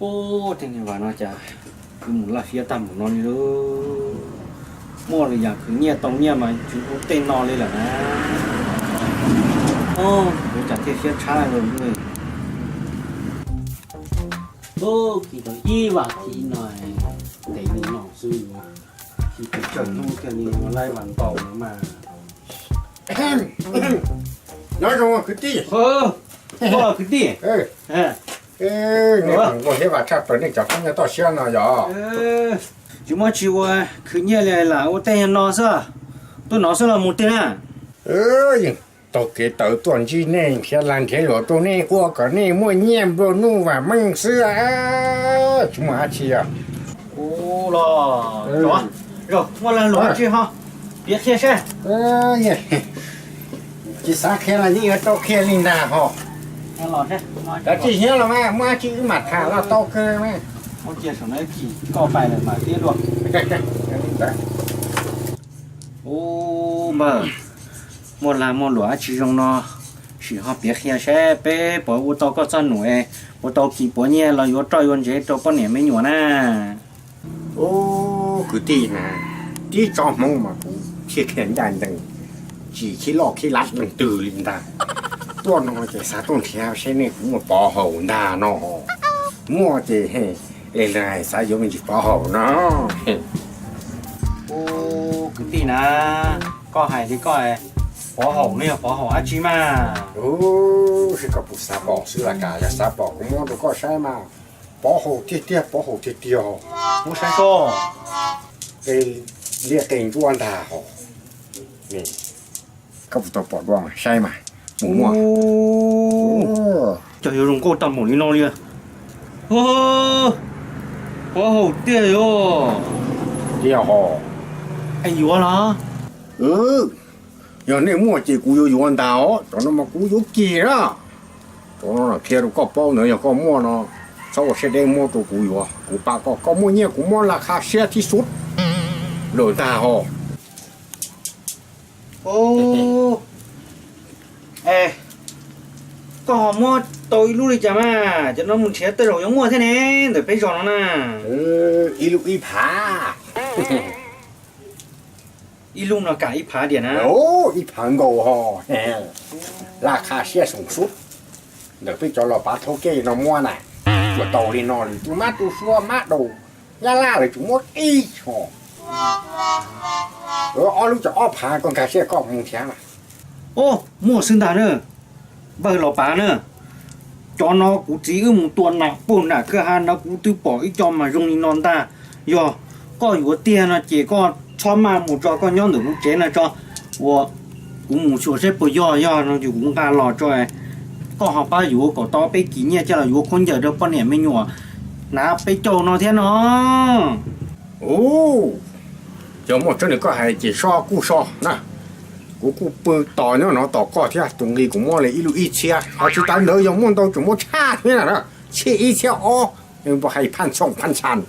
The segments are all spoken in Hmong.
Ub, tej niag vas no cas kuv mus laj fiab tag mus no li lauj. Muaj lwm yam khwv nyiaj tau nyiaj mas tsis ua tej no li lawm na. Ub, kuv cas thiaj siab tshaj li. Ub, kis tau ib vas thiv no, ntev li no xwb, kis tau tsawg hnub kiag li ua laib vas ntaus no mas. Nyob zoo kwv tij. Kwv tij, nquag thiab vas tshaj plaws nej cov khaub nyiaj toj siab no yog. Tsis muaj tsis ua khwv nyiaj li lam ua tej no xwb, tuaj no xwb los mus twg na? Yeej taug kev tawm tuaj ntsib nej nrhiav lag nrhiav luam rau nej ua kom nej muaj nyiaj nplua nuj vam meej xwb, tsis muaj dab tsi os. Ub, los, muaj lag luam dab tsi ho piav qhia seb. Tsis xav qhia los yeej yuav tau qhia li ntag ho. Kav tsij nyob los mas muaj dab tsi wb mam tham los tau kawg mas. Ub, npawg, muaj lag muaj luam dab tsi zoo no, sim ho piav qhia seb peb puas ua tau koj txoj num es puas tau kis puav nyiaj los yuav roj yuav ntsev rau poj niam me nyuam na. Ub, kwv tij na, tib tsob hmoov mas kuv khib khij ncaj ncees, tsis khib loj khib lav leej twg li ntag. Tuaj no ces xav tuaj nrhiav seb nej kuv muaj pov haum ntag no. Muaj ces es xav yuav me ntsis pov haum no. Ub, kwv tij na, koj hais li koj, pov haum no yog pov haum dab tsi mas? Ub, seb koj puas xav pom xwb las, yog xav pom kuv muab rau koj saib mas. Pov haum tiag tiag, pov haum tiag tiag. Muab saib seb. Liab qe ntsuab ntag ho. Koj puas tau pom dua mas saib mas. Mus muab. Cog yuav zoo nkauj tag npaum li no li. Pov haum tiag yog. Tiag ho. Es yuav los? Yog nej muaj ces kuv yuav yuav ntag os, cov no mas kuv yuav kiag na. Cov no qhia rau koj paub ntawd, yog koj muaj no txhob ua siab deb, muab rau kuv yuav, kuv pab koj, koj muaj nyiaj kuv muab laj kha siab thib sub lawm ntag ho. Es koj ho muab tau ib lub li cas mas, cov no mus nrhiav tej zaum yuav muaj thiab ne, ntawm peb zos no na. Ib lub ib phav. Ib lub no kam ib phav diam na. Ib phav nkaus ho. Laj kha siab soom sub ntawm peb cov los pav thaub kej no muab na. Tsuas tau li no lawm, tus mab tus sua mab daus nyab laj lawm tsuas muab ib ho. Ob lub cov ob phav koj nkag siab koj mus nrhiav mas. Muaj xwb ntag na. Npawg los pav na, cov no kuv txiv wb mus tua nram puag nram kwj ha no kuv twb pom ib co mas zoo li no ntag. Yog koj yuav tiag no ces koj txhob maj mus tso, koj nyob ntawm kuv tsev no tso, ua kuv mus xyuas seb puas yog, yog no ces kuv nqa los tso, koj ho pab yuav kom tau peb kis nyiaj coj los yuav khaub ncaws rau poj niam me nyuam hnav peb caug no thiab no. Ub, yog muaj tseeb li koj hais ces so kuj so na. Kuv kuj pw tos nyob no tos koj thiab, tus nqi kuv muab li ib lub ib txhiab, ho tsis tas ntawd yog muaj ntau tseem muab tshaj thiab na, txhiab ib txhiab ob, npaj hais phaj ntxhooj phaj ntxhan.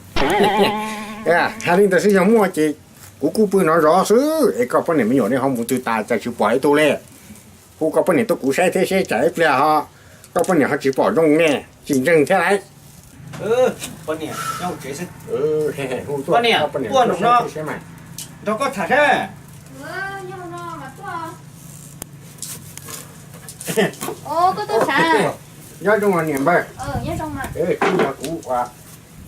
Hais li ntawd xwb, yog muaj ces kuv kuj pw no zov xwb es koj poj niam me nyuam nej ho mus twg tas cas tsis pom ib tug li. Hu koj poj niam tuaj kuv saib thiab seb tsam ib pliag ho koj poj niam ho tsis pom zoo ne, tsis ntseeg thiab lauj. Poj niam, nrog koj tham seb. Nyob zoo niam npawg. Tsis yog kuv uas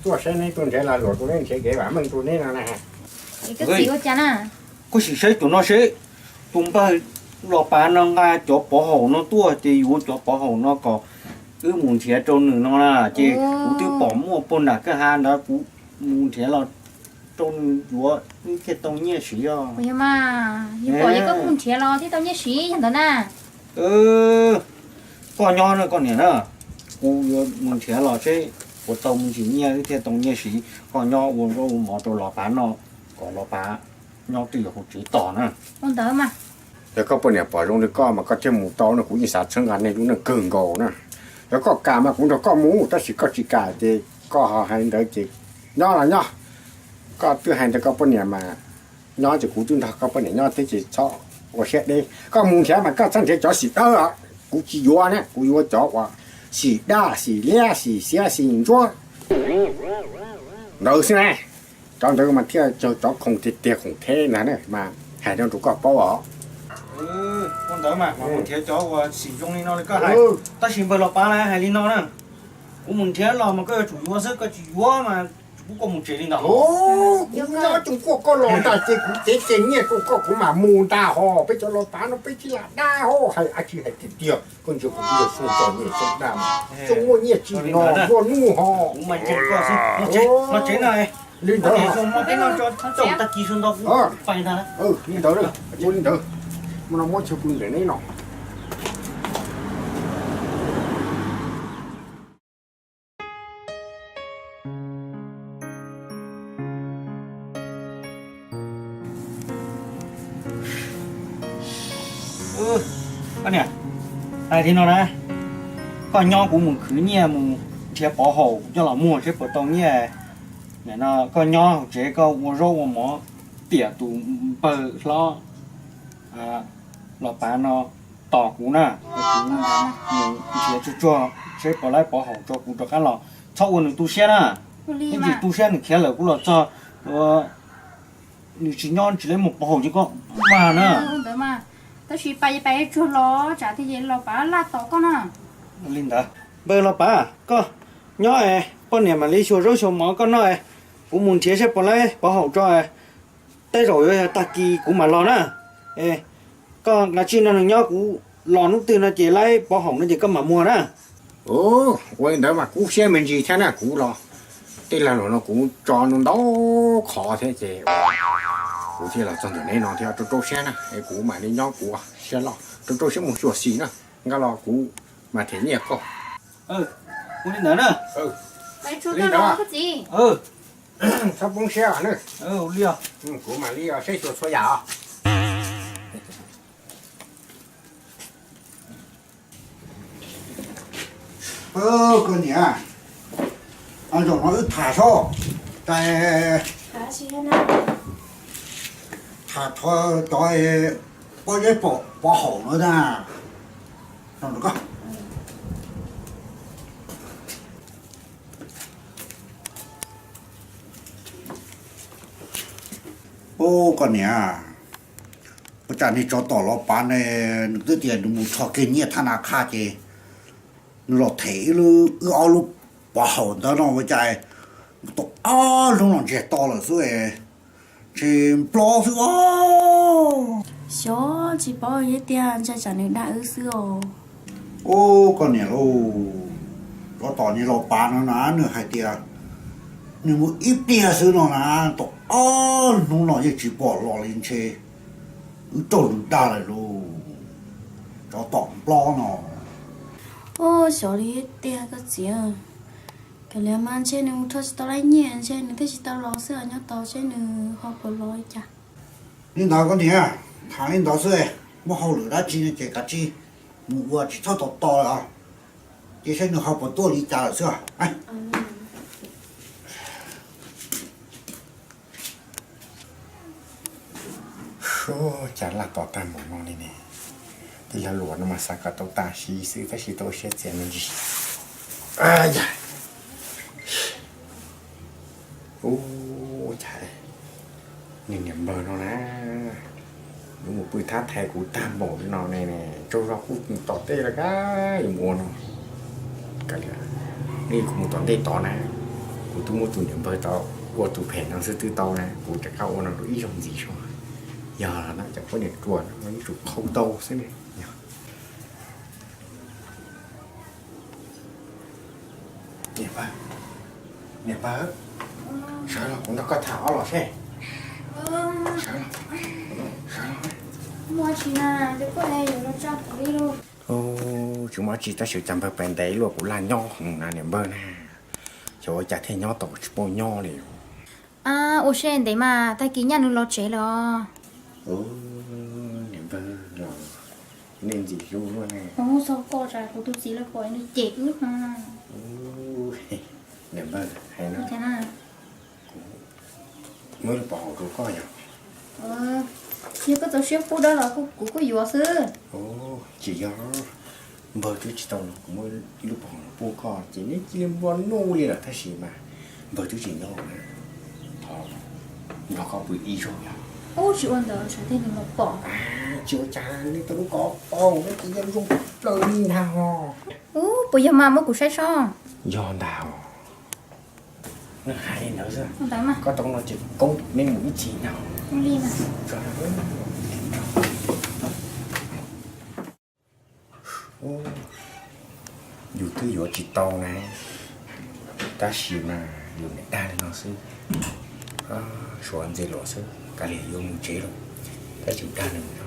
tuaj saib neb, tuaj nrhiav lag luam rau neb, nrhiav kev vam meej rau neb no na. Koj sim saib tus no seb, tus npawg los pav no nqa cov pov haum no tuaj ces yuav cov pov haum no kom wb mus nrhiav rau nws no na. Ces kuv twb pom muaj puag nram kwj ha ntawd, kuv mus nrhiav los rau nws yuav wb thiaj tau nyiaj siv os. Yog mas, yus pom ces koj kuj nrhiav los thiaj tau nyiaj siv yog ntawd na. Koj nyob na koj niam na, kuv yuav mus nrhiav los seb puas tau me ntsis nyiaj wb thiaj tau nyiaj siv. Koj nyob ua zaub ua mov rau los pav noj, kom los pav nyob twj ywm hauv tsev tos na. Yog koj poj niam pom zoo li koj mas koj thiaj mus tau no, kuv yeej xav txhawb nqa nej lub neej kawg nkaus na. Yog koj kam mas kuv nrog koj mus, tab sis koj tsis kam ces koj ho hais li ntawd ces nyob los nyob. Koj twb hais ntawd koj poj niam mas nyob ces kuv twb nrog koj poj niam nyob thiab ces txhob ua siab deb. Koj mus nrhiav mas koj txhob nrhiav cov xim dawb, kuv tsis yuav na, kuv yuav cov uas xim daj xim liab xim xiav xim ntsuab. Ntawd xwb na, cov ntawd mas thiaj cov khoom tiag tiag, khoom theb na mas hais rau koj paub os. Ua ntawd mas kuv mus nrhiav cov uas xim zoo li no li koj hais, tab sis npawg Los Pav lawv hais li no na, kuv mus nrhiav los mas koj yuav tsum yuav xwb, koj tsis yuav mas kuv kuj mus tsev li ntawd. Kuv nyob Tsoos Kuaj koj los ntag ces kuv cev kiag nyiaj rau koj kuv mam mus ntag hos. Peb cov Los Pav no peb tsis lam dag hos, hais dab tsi hais tiag tiag, koj ntsia kuv yog Xyooj txom nyem Xyooj dag, Xyooj muaj nyiaj tsis no nplua nuj hos. Li ntawd, li ntawd, ua li ntawd, muab no muab chaw pw nram neb no. Koj niam, hais li no na, koj nyob kuv mus khwv nyiaj mus nrhiav pov haum coj los muag seb puas tau nyiaj. Nim no koj nyob hauv tsev koj ua zaub ua mov, tiam tus npawg hlob Los Pav no tos kuv na, kuv mus nrhiav tsuag tsuag seb puas laib pov haum tso kuv rov qab los. Txhob ua nws tu siab na, ib ntsis tu siab nws khiav lawm kuv los txog nws tsis nyob tsis laib muag pov haum ces koj mag na. Tab sis pais pais tsuag los tsam thiaj Los Pav laj tos koj na. Li ntawd, npawg Los Pav, koj nyob es poj niam mam li xyuas zaub xyuas mov koj noj es kuv mus nrhiav seb puas laib pov haum tso, tej zaum yuav yog tag kis kuv mam los na. Koj nqa tsij no nws nyob, kuv los hnub twg no ces laib pov haum no ces koj mam muag na. Ua li ntawd mas kub siab me ntsis thiab na, kuv los tej lag luam no kuv tso ntau qhov thiab ces kuv thiaj los txog ntawm neb no thiab, rau rau siab na, es kuv mam li nyob kuv siab loj, rau rau siab mus xyuas xim na, nqa los kuv mam them nyiaj koj. Ua li ntawd na. Li ntawd, txhob poob siab na. Kuv mam li saib xyuas txhua yam os. Koj niam, zaum no wb tham seb, tham rau cov pob zeb pov haum no na. Ub, koj niam, ua cas niag tsov tom Los Pav ne, nws twb tias nws mus rho kiag nyiaj thab na khaj ces nws los them wb ob lub pov haum ntawd no ua cas tau ob hnub no ntsiag to lawm xwb, ntshe nplob xwb os. Xyov, tsis paub, yeej tiag ntshai tsam nws dag wb xwb os. Ub, koj niam lauj, tsov tom niag Los Pav no na nws hais tias nws mus ib pliag xwb no na, tau ob hnub no yeej tsis pom los li, ntshe wb raug nws dag lawm lauj, tsov tom nplob no. Ub, xyov li tiag koj txiv. Kav liam mas ntshe nws mus rho tsis tau laib nyiaj ntshe nws thiaj tsis tau los xwb os, nyob tos seb nws ho puas los li cas. Li ntawd koj niam, tham li ntawd xwb, muaj hauj lwm dab tsi no ces kav tsij mus ua, tsis txhob tos tos lawm os, ces saib nws ho puas tuaj li cas lawm xwb os. Ub, cas laj tos tag npaum no li ne. Tej lag luam no mas xav kom tau tas si xwb tab sis tau siab txias me ntsis. Ub, cas niag niam npawg no na, yuav mus pw thab thaiv kuv tag npaum li no ne, tsaug zog kuj mus tom ntej lawm kab yuav mus ua no. Kav liam, kuv mus tom ntej tod na, kuv twb muab tus niam npawg tod ua tus phem no xwb twb tau na, kuv rov qab ua no rau ib zaug ntxiv tso. Yog no ces poj niam ruam no ib tsum qhau tau xwb ne. Niam npawg, niam npawg, sawv los kuv nrog koj tham ob los seb. Sawv los, sawv los. Tsis muaj dab tsi tab sis cas npawg pem ntev luaj kuv laj nyob heev na niam npawg na. Xyov ua cas thiaj nyob tau tsis paub nyob li. Ua siab ntev mas tag kis nyaj nws los tsev lawm os. Niam npawg los nej ntxim hlub luaj ne. Mus txog koj tsam kuv tus txiv lawv pom nws cem wb. Niam npawg, hais no, muab lub pov haum rau koj yog. Yog koj txaus siab pub dawb los kuv kuj yuav xwb. Tsis yog, Npawg twb tsis tau los kuv muab ib lub pov haum los pub koj ces neb cia li nplua nuj li lawm tab sis mas npawg twb tsis nyob na. Thov nrog koj pw ib zaug yog. Ub, tsis ua ntawd, tsam tej nws los pom. Tsis ua cas, neb tau lub ko tau neb cia li zoo plaws li ntag os. Ub, puas yog mas muab kuv saib seb. Yog ntag os. Hais li ntawd xwb. Koj tau no ces koob neb mus ib txhis ntag. Yus twb yuav tsis tau na, tab sis mas yus niam dag li no xwb, suav ntxiv luam xwb, kav liam yuav mus tsev lawm. Tab sis dag nws,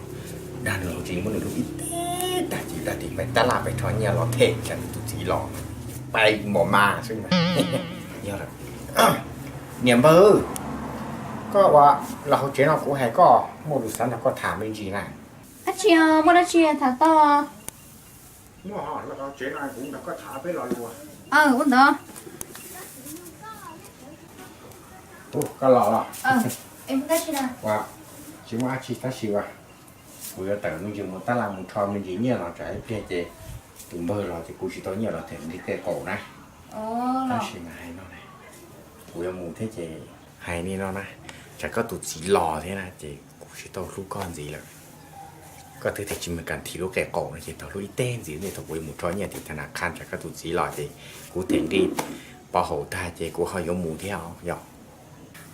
dag nws los tsis muab nws lub ib teg tag ces dag tias pais tab laj pais rho nyiaj los them tsam tus txiv los, pais mos mas xwb mas. Yog lawm, niam npawg, koj ua los hauv tsev no kuv hais koj muaj lus xav nrog koj tham me ntsis na. Dab tsi, muaj dab tsi tham tau? Muaj, los hauv tsev no kuv nrog koj tham peb lo lus. Ua ntawd. Koj los los? Tsis muaj dab tsi tab sis as, kuv yuav tawm me ntsis mus tab laj mus rho me ntsis nyiaj los tsam ib pliag ces tus npawg los ces kuv tsis tau nyiaj los them nqi tej qaum na. Tab sis mas hais no na, kuv yuav mus thiab ces hais li no na, tsam koj tus txiv los thiab na ces kuv tsis tau hlub koj ntxiv lawm. Koj twb tias tsis mus kam nthi lub qe qaum no ces tau hlub ib teg ntxiv ne, thaum kuv yuav mus rho nyiaj tim tha na khan tsam koj tus txiv los ces kuv them nqi pov haum tag ces kuv ho yuav mus thiab os yog.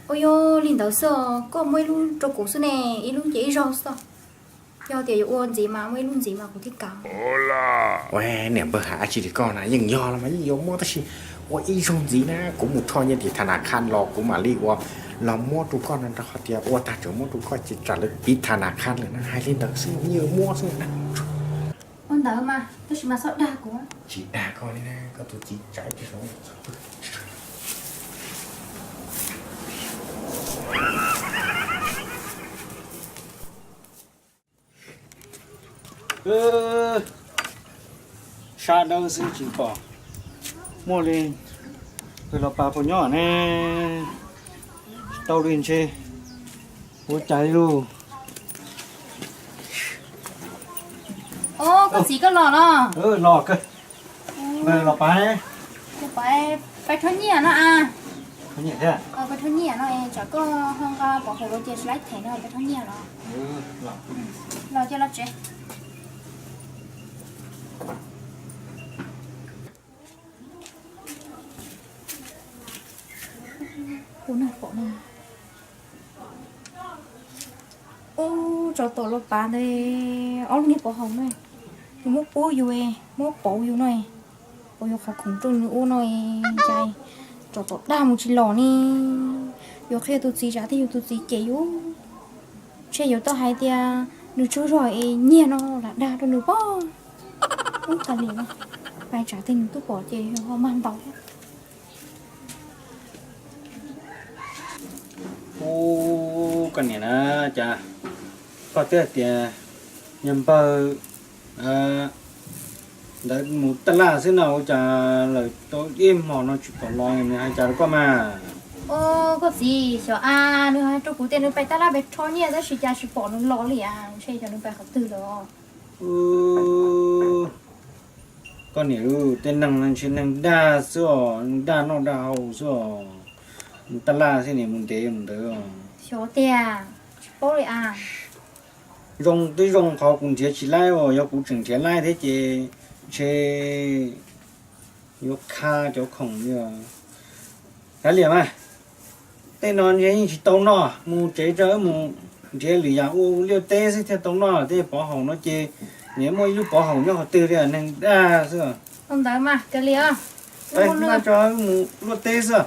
Ua yog li ntawd xwb os, koj muaj ib lub rau kuv xwb ne, ib lub ces ib zaug xwb. Yog tias yuav ua ntxiv mas muaj ib lub ntxiv mas kuv thiaj kam. Ua niam npawg hais dab tsi li koj na, yeej yog los mas yeej yuav muab tab sis ua ib zaug ntxiv na, kuv mus rho nyiaj tim tha na khan los kuv mam li ua los muab rau koj no, rau qhov tias ua tag tseem muab rau koj ces tsam lawv piv tha na khan lawm na, hais li ntawd xwb yeej yuav muab xwb na. Ua ntawd mas tab sis mas txhob dag kuv. Tsis dag koj li na, koj tus txiv tsam ib pliag. Sab dawb xwb tsis pom muaj li. Peb los pas puas nyob ne? Tsis tau li ntshe. Ua cas li lus? Koj txiv koj los los? Los kawg. Los pas, pais rho nyiaj no a. Pais rho nyiaj no tsam koj ho nqa pov haum los ces tsis laib them no, pais rho nyiaj los. Los ces los tsev. Ub, tsov tom los pav ntawd ob lub niag pov haum na, nws muab pub yus, muab pauv yus no, pauv yus qhov khoom rau nws ua no, cas tsov tom dag mus tsis los ne. Yuav qhia tus txiv tsam thiaj yus tus txiv cem yus. Ntshe yuav tau hais tias nws tsaug zog es nyiag no lam dag rau nws pob. Ub, tas li no, pais tsam tej nws twb pom ces ho mag ntaus thiab. Ub, koj niam na, cas koj twb hais tias niag npawg ntawd mus taj laj xwb no, ua cas lawm tau ib hmos no tsis pom los, nws hais cas rau koj mas? Ub, koj txiv, xyov a, nws hais rau kuv tias nws pais taj laj pais rho nyiaj tab sis cas tsis pom nws los li as, ntshe xyov nws pais qhov twg lawm. Koj niam, tej neeg no ntshe neeg dag xwb os, neeg dag noj dag haus xwb os. Mus taj laj xwb nim mus ntev mus ntawd. Xyov tiag, tsis paub li as. Zoo twb zoo qhov kuv nrhiav tsis laib os, yog kuv tseem nrhiav laib thiab ces ntshe yuav kha cov khoom li. Kav liam mas, tej no ntshe yeej tsis tau noj, mus tsev tso, wb mus nrhiav lwm yam ua liaj teb xwb thiaj tau noj. Tej pov haum no ces nim muaj ib lub pov haum nyob qhov twg li, neeg dag xwb. Ua ntawd mas kav liam, wb mus luaj teb xwb.